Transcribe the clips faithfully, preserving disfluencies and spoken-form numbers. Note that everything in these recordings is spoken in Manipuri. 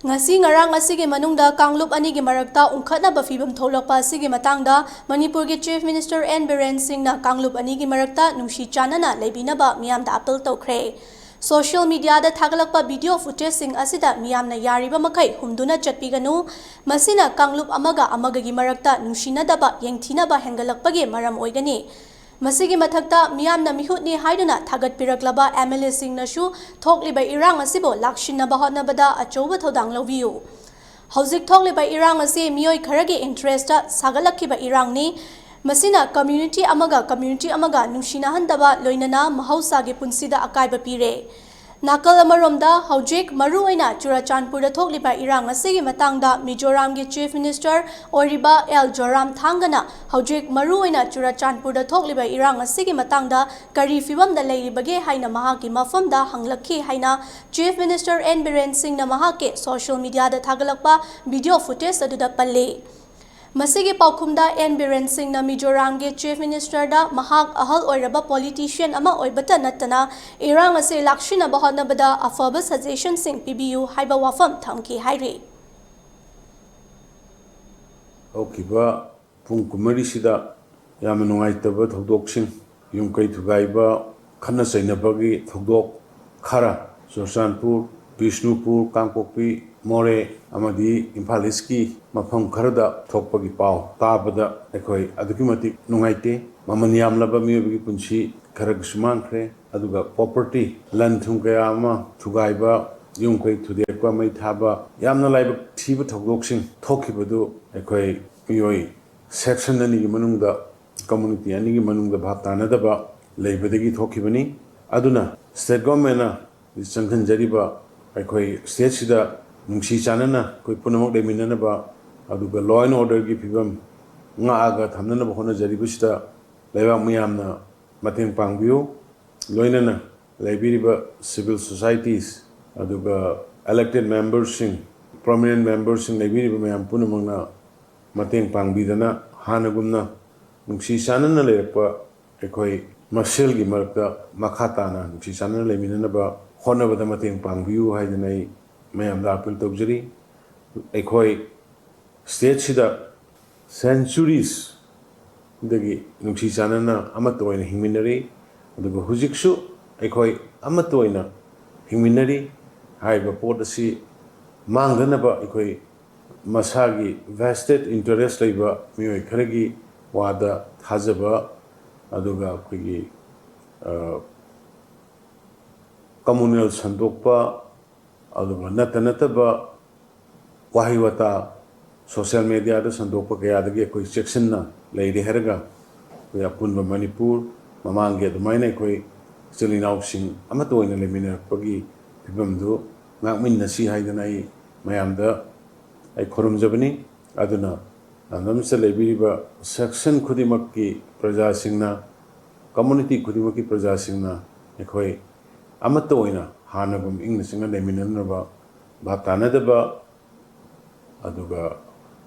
ꯉꯁꯤ ꯉꯔꯥꯡ ꯑꯁꯤꯒꯤ ꯃꯅꯨꯡꯗ ꯀꯥꯡꯂꯨꯞ ꯑꯅꯤꯒꯤ ꯃꯔꯛꯇ ꯎꯪꯈꯠꯅꯕ ꯐꯤꯕꯝ ꯊꯣꯛꯂꯛꯄ ꯑꯁꯤꯒꯤ ꯃꯇꯥꯡꯗ ꯃꯅꯤꯄꯨꯔꯒꯤ Chief Minister N ꯕꯤꯔꯦꯟ ꯁꯤꯡꯅ ꯀꯥꯡꯂꯨꯞ ꯑꯅꯤꯒꯤ ꯃꯔꯛꯇ ꯅꯨꯡꯁꯤ ꯆꯥꯟꯅꯅ ꯂꯩꯕꯤꯅꯕ ꯃꯤꯌꯥꯝꯗ ꯑꯥꯄꯤꯜ ꯇꯧꯈ꯭ꯔꯦ꯫ Social media ꯗ ꯊꯥꯒꯠꯂꯛꯄ video footage ꯁꯤꯡ ꯑꯁꯤꯗ ꯃꯤꯌꯥꯝꯅ ꯌꯥꯔꯤꯕ ꯃꯈꯩ ꯍꯨꯝꯗꯨꯅ ꯆꯠꯄꯤꯒꯅꯨ꯫ ꯃꯁꯤꯅ ꯀꯥꯡꯂꯨꯞ ꯑꯃꯒ ꯑꯃꯒꯒꯤ ꯃꯔꯛꯇ ꯅꯨꯡꯁꯤꯅꯗꯕ, ꯌꯦꯡꯊꯤꯅꯕ ꯍꯦꯟꯒꯠꯂꯛꯄꯒꯤ ꯃꯔꯝ ꯑꯣꯏꯒꯅꯤ꯫ ꯃꯁꯤꯒꯤ ꯃꯊꯛꯇ ꯃꯤꯌꯥꯝꯅ ꯃꯤꯍꯨꯠꯅꯤ ꯍꯥꯏꯗꯨꯅ ꯊꯥꯒꯠꯄꯤꯔꯛꯂꯕ MLA ꯁꯤꯡꯅꯁꯨ ꯊꯣꯛꯂꯤꯕ ꯏꯔꯥꯡ ꯑꯁꯤꯕꯨ ꯂꯥꯛꯁꯤꯟꯅꯕ ꯍꯣꯠꯅꯕꯗ ꯑꯆꯧꯕ ꯊꯧꯗꯥꯡ ꯂꯧꯕꯤꯌꯨ꯫ ꯍꯧꯖꯤꯛ ꯊꯣꯛꯂꯤꯕ ꯏꯔꯥꯡ ꯑꯁꯤ ꯃꯤꯑꯣꯏ ꯈꯔꯒꯤ interest ꯁꯥꯒꯠꯂꯛꯈꯤꯕ ꯏꯔꯥꯡꯅꯤ꯫ ꯃꯁꯤꯅ community ꯑꯃꯒ community ꯑꯃꯒ ꯅꯨꯡꯁꯤꯅꯍꯟꯗꯕ, ꯂꯣꯏꯅꯅ ꯃꯍꯧꯁꯥꯒꯤ ꯄꯨꯟꯁꯤꯗ ꯑꯀꯥꯏꯕ ꯄꯤꯔꯦ꯫ ꯅꯥꯀꯜ ꯑꯃꯔꯣꯝꯗ, ꯍꯧꯖꯤꯛ ꯃꯔꯨꯑꯣꯏꯅ ꯆꯨꯔꯆꯥꯟꯄꯨꯔꯗ ꯊꯣꯛꯂꯤꯕ ꯏꯔꯥꯡ ꯑꯁꯤꯒꯤ ꯃꯇꯥꯡꯗ ꯃꯤꯖꯣꯔꯥꯝꯒꯤ Chief Minister ꯑꯣꯏꯔꯤꯕ ꯑꯦꯜ ꯖꯣꯔꯥꯝꯊꯥꯡꯒꯅ ꯍꯧꯖꯤꯛ ꯃꯔꯨꯑꯣꯏꯅ ꯆꯨꯔꯆꯥꯟꯄꯨꯔꯗ ꯊꯣꯛꯂꯤꯕ ꯏꯔꯥꯡ ꯑꯁꯤꯒꯤ ꯃꯇꯥꯡꯗ ꯀꯔꯤ ꯐꯤꯕꯝꯗ ꯂꯩꯔꯤꯕꯒꯦ ꯍꯥꯏꯅ ꯃꯍꯥꯛꯀꯤ ꯃꯐꯝꯗ ꯍꯪꯂꯛꯈꯤ ꯍꯥꯏꯅ Chief Minister N ꯕꯤꯔꯦꯟ ꯁꯤꯡꯅ ꯃꯍꯥꯛꯀꯤ social media ꯗ ꯊꯥꯒꯠꯂꯛꯄ video footage ꯑꯗꯨꯗ ꯄꯜꯂꯤ꯫ ꯃꯁꯤꯒꯤ ꯄꯥꯎꯈꯨꯝꯗ ꯑꯦꯟ ꯕꯤꯔꯦꯟ ꯁꯤꯡꯅ ꯃꯤꯖꯣꯔꯥꯝꯒꯤ Chief Minister ꯗ ꯃꯍꯥꯛ ꯑꯍꯜ ꯑꯣꯏꯔꯕ politician ꯑꯃ ꯑꯣꯏꯕꯇ ꯅꯠꯇꯅ ꯏꯔꯥꯡ ꯑꯁꯤ ꯂꯥꯛꯁꯤꯟꯅꯕ ꯍꯣꯠꯅꯕꯗ ꯑꯐꯕ suggestion ꯁꯤꯡ ꯄꯤꯕꯤꯌꯨ ꯍꯥꯏꯕ ꯋꯥꯐꯝ ꯊꯝꯈꯤ ꯍꯥꯏꯔꯤ꯫ ꯍꯧꯈꯤꯕ ꯄꯨꯡ ꯀꯨꯟꯃꯔꯤꯁꯤꯗ ꯌꯥꯝꯅ ꯅꯨꯡꯉꯥꯏꯇꯕ ꯊꯧꯗꯣꯛꯁꯤꯡ, ꯌꯨꯝ ꯀꯩ ꯊꯨꯒꯥꯏꯕ, ꯈꯠꯅ ꯆꯩꯅꯕꯒꯤ ꯊꯧꯗꯣꯛ ꯈꯔ ꯆꯨꯔꯆꯥꯟꯄꯨꯔ, ꯕꯤꯁꯅꯨꯄꯨꯔ, ꯀꯥꯡꯄꯣꯛꯄꯤ, ꯃꯣꯔꯦ ꯑꯃꯗꯤ ꯏꯝꯐꯥꯜ ꯏꯁꯀꯤ ꯃꯐꯝ ꯈꯔꯗ ꯊꯣꯛꯄꯒꯤ ꯄꯥꯎ ꯇꯥꯕꯗ ꯑꯩꯈꯣꯏ ꯑꯗꯨꯛꯀꯤ ꯃꯇꯤꯛ ꯅꯨꯡꯉꯥꯏꯇꯦ꯫ ꯃꯃꯜ ꯌꯥꯝꯂꯕ ꯃꯤꯑꯣꯏꯕꯒꯤ ꯄꯨꯟꯁꯤ ꯈꯔꯒꯤꯁꯨ ꯃꯥꯡꯈ꯭ꯔꯦ, ꯑꯗꯨꯒ property, ꯂꯟ ꯊꯨꯝ ꯀꯌꯥ ꯑꯃ ꯊꯨꯒꯥꯏꯕ, ꯌꯨꯝ ꯀꯩ ꯊꯨꯗꯦꯛꯄ, ꯃꯩ ꯊꯥꯕ, ꯌꯥꯝꯅ ꯂꯥꯏꯕꯛ ꯊꯤꯕ ꯊꯧꯗꯣꯛꯁꯤꯡ ꯊꯣꯛꯈꯤꯕꯗꯨ ꯑꯩꯈꯣꯏ ꯃꯤꯑꯣꯏ section ꯑꯅꯤꯒꯤ ꯃꯅꯨꯡꯗ, community ꯑꯅꯤꯒꯤ ꯃꯅꯨꯡꯗ ꯚꯥꯞ ꯇꯥꯅꯗꯕ ꯂꯩꯕꯗꯒꯤ ꯊꯣꯛꯈꯤꯕꯅꯤ꯫ ꯑꯗꯨꯅ state government ꯅ ꯆꯪꯁꯤꯟꯖꯔꯤꯕ ꯑꯩꯈꯣꯏ state ꯁꯤꯗ ꯅꯨꯡꯁꯤ ꯆꯥꯟꯅꯅ ꯑꯩꯈꯣꯏ ꯄꯨꯝꯅꯃꯛ ꯂꯩꯃꯤꯟꯅꯅꯕ, ꯑꯗꯨꯒ law and order ꯒꯤ ꯐꯤꯕꯝ ꯉꯥꯛꯑꯒ ꯊꯝꯅꯅꯕ ꯍꯣꯠꯅꯖꯔꯤꯕꯁꯤꯗ ꯂꯩꯕꯥꯛ ꯃꯤꯌꯥꯝꯅ ꯃꯇꯦꯡ ꯄꯥꯡꯕꯤꯌꯨ꯫ ꯂꯣꯏꯅꯅ ꯂꯩꯕꯤꯔꯤꯕ civil societies, ꯑꯗꯨꯒ elected member ꯁꯤꯡ, prominent member ꯁꯤꯡ ꯂꯩꯕꯤꯔꯤꯕ ꯃꯌꯥꯝ ꯄꯨꯝꯅꯃꯛꯅ ꯃꯇꯦꯡ ꯄꯥꯡꯕꯤꯗꯅ ꯍꯥꯟꯅꯒꯨꯝꯅ ꯅꯨꯡꯁꯤ ꯆꯥꯟꯅꯅ ꯂꯩꯔꯛꯄ ꯑꯩꯈꯣꯏ ꯃꯁꯦꯜꯒꯤ ꯃꯔꯛꯇ ꯃꯈꯥ ꯇꯥꯅ ꯅꯨꯡꯁꯤ ꯆꯥꯟꯅꯅ ꯂꯩꯃꯤꯟꯅꯅꯕ ꯍꯣꯠꯅꯕꯗ ꯃꯇꯦꯡ ꯄꯥꯡꯕꯤꯌꯨ ꯍꯥꯏꯗꯅ ꯑꯩ ꯃꯌꯥꯝꯗ ꯑꯥꯄꯤꯜ ꯇꯧꯖꯔꯤ꯫ ꯑꯩꯈꯣꯏ ꯁ꯭ꯇꯦꯠꯁꯤꯗ ꯁꯦꯟꯆꯨꯔꯤꯁꯗꯒꯤ ꯅꯨꯡꯁꯤ ꯆꯥꯟꯅꯅ ꯑꯃꯠꯇ ꯑꯣꯏꯅ ꯍꯤꯡꯃꯤꯟꯅꯔꯤ, ꯑꯗꯨꯒ ꯍꯧꯖꯤꯛꯁꯨ ꯑꯩꯈꯣꯏ ꯑꯃꯠꯇ ꯑꯣꯏꯅ ꯍꯤꯡꯃꯤꯟꯅꯔꯤ꯫ ꯍꯥꯏꯔꯤꯕ ꯄꯣꯠ ꯑꯁꯤ ꯃꯥꯡꯗꯅꯕ ꯑꯩꯈꯣꯏ ꯃꯁꯥꯒꯤ vested interest ꯂꯩꯕ ꯃꯤꯑꯣꯏ ꯈꯔꯒꯤ ꯋꯥꯗ ꯊꯥꯖꯕ, ꯑꯗꯨꯒ ꯑꯩꯈꯣꯏꯒꯤ, ꯑ, communal ꯁꯟꯗꯣꯛꯄ, ꯑꯗꯨꯒ ꯅꯠꯇ ꯅꯠꯇꯕ ꯋꯥꯍꯩ ꯋꯥꯇꯥ social mediaꯗ ꯁꯟꯗꯣꯛꯄ ꯀꯌꯥꯗꯒꯤ ꯑꯩꯈꯣꯏ ꯆꯦꯛꯁꯤꯟꯅ ꯂꯩꯔꯦ ꯍꯥꯏꯔꯒ, ꯑꯩꯈꯣꯏ ꯑꯄꯨꯟꯕ ꯃꯅꯤꯄꯨꯔ ꯃꯃꯥꯡꯒꯤ ꯑꯗꯨꯃꯥꯏꯅ ꯑꯩꯈꯣꯏ ꯏꯆꯤꯜ ꯏꯅꯥꯎꯁꯤꯡ ꯑꯃꯠꯇ ꯑꯣꯏꯅ ꯂꯩꯃꯤꯟꯅꯔꯛꯄꯒꯤ ꯐꯤꯕꯝꯗꯨ ꯉꯥꯛꯃꯤꯟꯅꯁꯤ ꯍꯥꯏꯗꯅ ꯑꯩ ꯃꯌꯥꯝꯗ ꯑꯩ ꯈꯨꯔꯨꯝꯖꯕꯅꯤ꯫ ꯑꯗꯨꯅ ꯂꯝꯗꯝꯁꯤꯗ ꯂꯩꯕꯤꯔꯤꯕ section ꯈꯨꯗꯤꯡꯃꯛꯀꯤ ꯄ꯭ꯔꯖꯥꯁꯤꯡꯅ, community ꯈꯨꯗꯤꯡꯃꯛꯀꯤ ꯄ꯭ꯔꯖꯥꯁꯤꯡꯅ ꯑꯩꯈꯣꯏ ꯑꯃꯠꯇ ꯑꯣꯏꯅ ꯍꯥꯟꯅꯒꯨꯝ ꯏꯪꯅ ꯆꯤꯛꯅ ꯂꯩꯃꯤꯟꯅꯅꯕ, ꯚꯥꯞ ꯇꯥꯅꯗꯕ, ꯑꯗꯨꯒ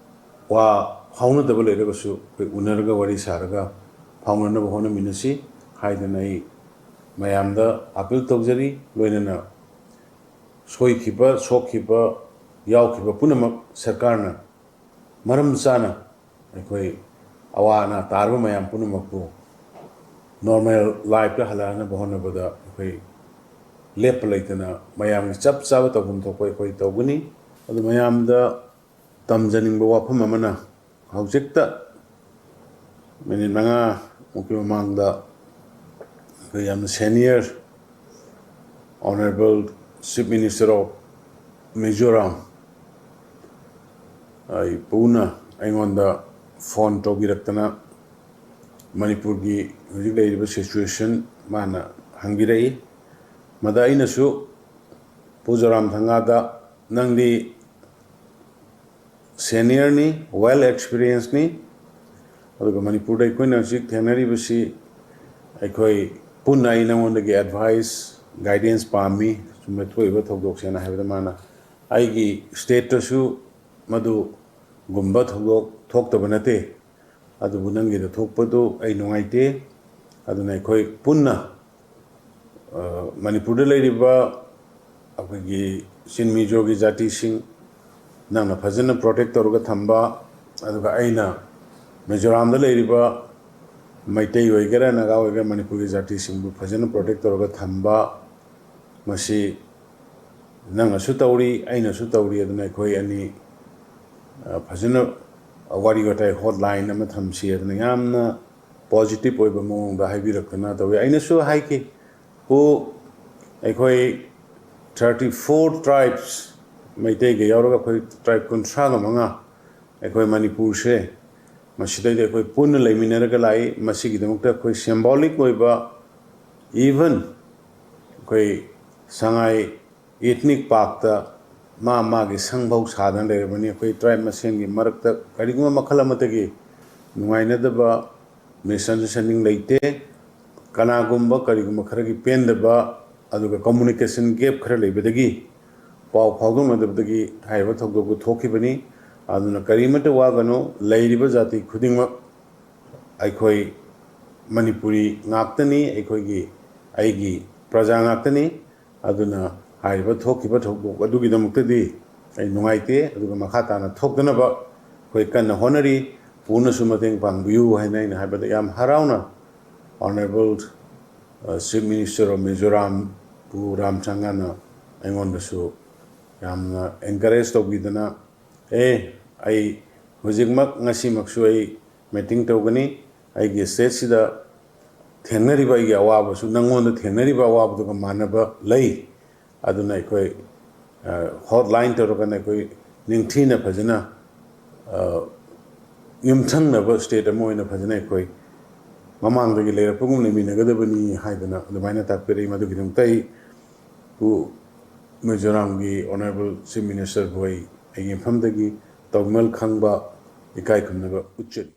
ꯋꯥ ꯐꯥꯎꯅꯗꯕ ꯂꯩꯔꯒꯁꯨ ꯑꯩꯈꯣꯏ ꯎꯅꯔꯒ ꯋꯥꯔꯤ ꯁꯥꯔꯒ ꯐꯥꯎꯅꯅꯕ ꯍꯣꯠꯅꯃꯤꯟꯅꯁꯤ ꯍꯥꯏꯗꯅ ꯑꯩ ꯃꯌꯥꯝꯗ ꯑꯥꯄꯤꯜ ꯇꯧꯖꯔꯤ꯫ ꯂꯣꯏꯅꯅ ꯁꯣꯏꯈꯤꯕ, ꯁꯣꯛꯈꯤꯕ, ꯌꯥꯎꯈꯤꯕ ꯄꯨꯝꯅꯃꯛ ꯁꯔꯀꯥꯔꯅ ꯃꯔꯝ ꯆꯥꯅ ꯑꯩꯈꯣꯏ ꯑꯋꯥ ꯑꯅꯥ ꯇꯥꯔꯕ ꯃꯌꯥꯝ ꯄꯨꯝꯅꯃꯛꯄꯨ normal lifeꯇ ꯍꯜꯂꯛꯅꯕ ꯍꯣꯠꯅꯕꯗ ꯑꯩꯈꯣꯏ ꯂꯦꯞꯄ ꯂꯩꯇꯅ ꯃꯌꯥꯝꯒꯤ ꯆꯞ ꯆꯥꯕ ꯇꯧꯐꯝ ꯊꯣꯛꯄ ꯑꯩꯈꯣꯏ ꯇꯧꯒꯅꯤ꯫ ꯑꯗꯨ ꯃꯌꯥꯝꯗ ꯇꯝꯖꯅꯤꯡꯕ ꯋꯥꯐꯝ ꯑꯃꯅ, ꯍꯧꯖꯤꯛꯇ ꯃꯤꯅꯤꯠ ꯃꯉꯥꯃꯨꯛꯀꯤ ꯃꯃꯥꯡꯗ ꯑꯩꯈꯣꯏ ꯌꯥꯝꯅ senior Honourable Chief Minister of Mizoram, ꯑꯩ ꯄꯨꯅ ꯑꯩꯉꯣꯟꯗ phone ꯇꯧꯕꯤꯔꯛꯇꯅ ꯃꯅꯤꯄꯨꯔꯒꯤ ꯍꯧꯖꯤꯛ ꯂꯩꯔꯤꯕ situation ꯃꯥꯅ ꯍꯪꯕꯤꯔꯛꯏ꯫ ꯃꯗ ꯑꯩꯅꯁꯨ ꯄꯨ ꯖꯣꯔꯥꯝꯊꯪꯒꯥꯗ, ꯅꯪꯗꯤ seniorꯅꯤ, well experiencedꯅꯤ, ꯑꯗꯨꯒ ꯃꯅꯤꯄꯨꯔꯗ ꯑꯩꯈꯣꯏꯅ ꯍꯧꯖꯤꯛ ꯊꯦꯡꯅꯔꯤꯕꯁꯤ ꯑꯩꯈꯣꯏ ꯄꯨꯟꯅ ꯑꯩ ꯅꯉꯣꯟꯗꯒꯤ advice, guidance ꯄꯥꯝꯃꯤ꯫ ꯁꯨꯝꯕ ꯊꯣꯛꯏꯕ ꯊꯧꯗꯣꯛꯁꯦꯅ ꯍꯥꯏꯕꯗ ꯃꯥꯅ, ꯑꯩꯒꯤ stateꯇꯁꯨ ꯃꯗꯨꯒꯨꯝꯕ ꯊꯧꯗꯣꯛ ꯊꯣꯛꯇꯕ ꯅꯠꯇꯦ, ꯑꯗꯨꯕꯨ ꯅꯪꯒꯤꯗ ꯊꯣꯛꯄꯗꯨ ꯑꯩ ꯅꯨꯡꯉꯥꯏꯇꯦ꯫ ꯑꯗꯨꯅ ꯑꯩꯈꯣꯏ ꯄꯨꯟꯅ, ꯑ, ꯃꯅꯤꯄꯨꯔꯗ ꯂꯩꯔꯤꯕ ꯑꯩꯈꯣꯏꯒꯤ ꯆꯤꯟꯃꯤꯖꯣꯒꯤ ꯖꯥꯇꯤꯁꯤꯡ ꯅꯪꯅ ꯐꯖꯅ ꯄ꯭ꯔꯣꯇꯦꯛ ꯇꯧꯔꯒ ꯊꯝꯕ, ꯑꯗꯨꯒ ꯑꯩꯅ ꯃꯤꯖꯣꯔꯥꯝꯗ ꯂꯩꯔꯤꯕ ꯃꯩꯇꯩ ꯑꯣꯏꯒꯦꯔꯥ, ꯅꯥꯒꯥ ꯑꯣꯏꯒꯦꯔꯥ, ꯃꯅꯤꯄꯨꯔꯒꯤ ꯖꯥꯇꯤꯁꯤꯡꯕꯨ ꯐꯖꯅ ꯄ꯭ꯔꯣꯇꯦꯛ ꯇꯧꯔꯒ ꯊꯝꯕ, ꯃꯁꯤ ꯅꯪꯅꯁꯨ ꯇꯧꯔꯤ, ꯑꯩꯅꯁꯨ ꯇꯧꯔꯤ꯫ ꯑꯗꯨꯅ ꯑꯩꯈꯣꯏ ꯑꯅꯤ, ꯑ, ꯐꯖꯅ ꯋꯥꯔꯤ ꯋꯥꯇꯥꯏ ꯍꯣꯠꯂꯥꯏꯟ ꯑꯃ ꯊꯝꯁꯤ꯫ ꯑꯗꯨꯅ ꯌꯥꯝꯅ ꯄꯣꯖꯤꯇꯤꯚ ꯑꯣꯏꯕ ꯃꯑꯣꯡꯗ ꯍꯥꯏꯕꯤꯔꯛꯇꯅ ꯇꯧꯋꯤ꯫ ꯑꯩꯅꯁꯨ ꯍꯥꯏꯈꯤ, "ꯄꯨ, ꯑꯩꯈꯣꯏ ꯊꯥꯔꯇꯤ ꯐꯣꯔ ꯇ꯭ꯔꯥꯏꯕꯁ, ꯃꯩꯇꯩꯒ ꯌꯥꯎꯔꯒ ꯑꯩꯈꯣꯏ ꯇ꯭ꯔꯥꯏꯕ ꯀꯨꯟꯊ꯭ꯔꯥꯒ ꯃꯉꯥ ꯑꯩꯈꯣꯏ ꯃꯅꯤꯄꯨꯔꯁꯦ, ꯃꯁꯤꯗꯩꯗ ꯑꯩꯈꯣꯏ ꯄꯨꯟꯅ ꯂꯩꯃꯤꯟꯅꯔꯒ ꯂꯥꯛꯏ꯫ ꯃꯁꯤꯒꯤꯗꯃꯛꯇ ꯑꯩꯈꯣꯏ ꯁꯤꯝꯕꯣꯂꯤꯛ ꯑꯣꯏꯕ, ꯏꯚꯟ ꯑꯩꯈꯣꯏ ꯁꯉꯥꯏ ꯏꯊꯅꯤꯛ ꯄꯥꯔꯛꯇ ꯃꯥ ꯃꯥꯒꯤ ꯁꯪꯐꯧ ꯁꯥꯗꯅ ꯂꯩꯔꯕꯅꯤ꯫ ꯑꯩꯈꯣꯏ ꯇ꯭ꯔꯥꯏꯕ ꯃꯁꯦꯟꯒꯤ ꯃꯔꯛꯇ ꯀꯔꯤꯒꯨꯝꯕ ꯃꯈꯜ ꯑꯃꯠꯇꯒꯤ ꯅꯨꯡꯉꯥꯏꯅꯗꯕ, ꯃꯤꯁꯑꯟꯗꯔꯁ꯭ꯇꯦꯟꯗꯤꯡ ꯂꯩꯇꯦ꯫ ꯀꯅꯥꯒꯨꯝꯕ ꯀꯔꯤꯒꯨꯝꯕ ꯈꯔꯒꯤ ꯄꯦꯟꯗꯕ, ꯑꯗꯨꯒ ꯀꯝꯃꯨꯅꯤꯀꯦꯁꯟ ꯒꯦꯞ ꯈꯔ ꯂꯩꯕꯗꯒꯤ, ꯄꯥꯎ ꯐꯥꯎꯗꯣꯛꯅꯗꯕꯗꯒꯤ ꯍꯥꯏꯔꯤꯕ ꯊꯧꯗꯣꯛꯇꯨ ꯊꯣꯛꯈꯤꯕꯅꯤ꯫ ꯑꯗꯨꯅ ꯀꯔꯤꯃꯠꯇ ꯋꯥꯒꯅꯨ, ꯂꯩꯔꯤꯕ ꯖꯥꯇꯤ ꯈꯨꯗꯤꯡꯃꯛ ꯑꯩꯈꯣꯏ ꯃꯅꯤꯄꯨꯔꯤ ꯉꯥꯛꯇꯅꯤ, ꯑꯩꯈꯣꯏꯒꯤ, ꯑꯩꯒꯤ ꯄ꯭ꯔꯖꯥ ꯉꯥꯛꯇꯅꯤ꯫ ꯑꯗꯨꯅ ꯍꯥꯏꯔꯤꯕ ꯊꯣꯛꯈꯤꯕ ꯊꯧꯗꯣꯛ ꯑꯗꯨꯒꯤꯗꯃꯛꯇꯗꯤ ꯑꯩ ꯅꯨꯡꯉꯥꯏꯇꯦ, ꯑꯗꯨꯒ ꯃꯈꯥ ꯇꯥꯅ ꯊꯣꯛꯇꯅꯕ ꯑꯩꯈꯣꯏ ꯀꯟꯅ ꯍꯣꯠꯅꯔꯤ꯫ ꯄꯨꯅꯁꯨ ꯃꯇꯦꯡ ꯄꯥꯡꯕꯤꯌꯨ ꯍꯥꯏꯅ ꯑꯩꯅ ꯍꯥꯏꯕꯗ ꯌꯥꯝ ꯍꯔꯥꯎꯅ Honourable, ꯑ, Chief Minister of Mizoram ꯄꯨ ꯔꯥꯝꯊꯪꯒꯅ ꯑꯩꯉꯣꯟꯗꯁꯨ ꯌꯥꯝꯅ ꯑꯦꯟꯀꯔꯦꯖ ꯇꯧꯕꯤꯗꯅ, "ꯑꯦ, ꯑꯩ ꯍꯧꯖꯤꯛꯃꯛ, ꯉꯁꯤꯃꯛꯁꯨ ꯑꯩ ꯃꯤꯇꯤꯡ ꯇꯧꯒꯅꯤ, ꯑꯩꯒꯤ ꯁ꯭ꯇꯦꯠꯁꯤꯗ ꯊꯦꯡꯅꯔꯤꯕ ꯑꯩꯒꯤ ꯑꯋꯥꯕꯁꯨ ꯅꯪꯉꯣꯟꯗ ꯊꯦꯡꯅꯔꯤꯕ ꯑꯋꯥꯕꯗꯨꯒ ꯃꯥꯟꯅꯕ ꯂꯩ꯫ ꯑꯗꯨꯅ ꯑꯩꯈꯣꯏ, ꯑ, ꯍꯣꯠꯂꯥꯏꯟ ꯇꯧꯔꯒꯅ ꯑꯩꯈꯣꯏ ꯅꯤꯡꯊꯤꯅ ꯐꯖꯅ, ꯑ, ꯌꯨꯝꯊꯪꯅꯕ ꯁ꯭ꯇꯦꯠ ꯑꯃ ꯑꯣꯏꯅ ꯐꯖꯅ ꯑꯩꯈꯣꯏ ꯃꯃꯥꯡꯗꯒꯤ ꯂꯩꯔꯛꯄꯒꯨꯝ ꯂꯩꯃꯤꯟꯅꯒꯗꯕꯅꯤ" ꯍꯥꯏꯗꯅ ꯑꯗꯨꯃꯥꯏꯅ ꯇꯥꯛꯄꯤꯔꯛꯏ꯫ ꯃꯗꯨꯒꯤꯗꯃꯛꯇ ꯑꯩ ꯄꯨ ꯃꯤꯖꯣꯔꯥꯝꯒꯤ Honourable Chief Minister ꯕꯨ ꯑꯩ ꯑꯩꯒꯤ ꯃꯐꯝꯗꯒꯤ ꯇꯧꯃꯜ ꯈꯪꯕ ꯏꯀꯥꯏ ꯈꯨꯝꯅꯕ ꯎꯠꯆꯔꯤ꯫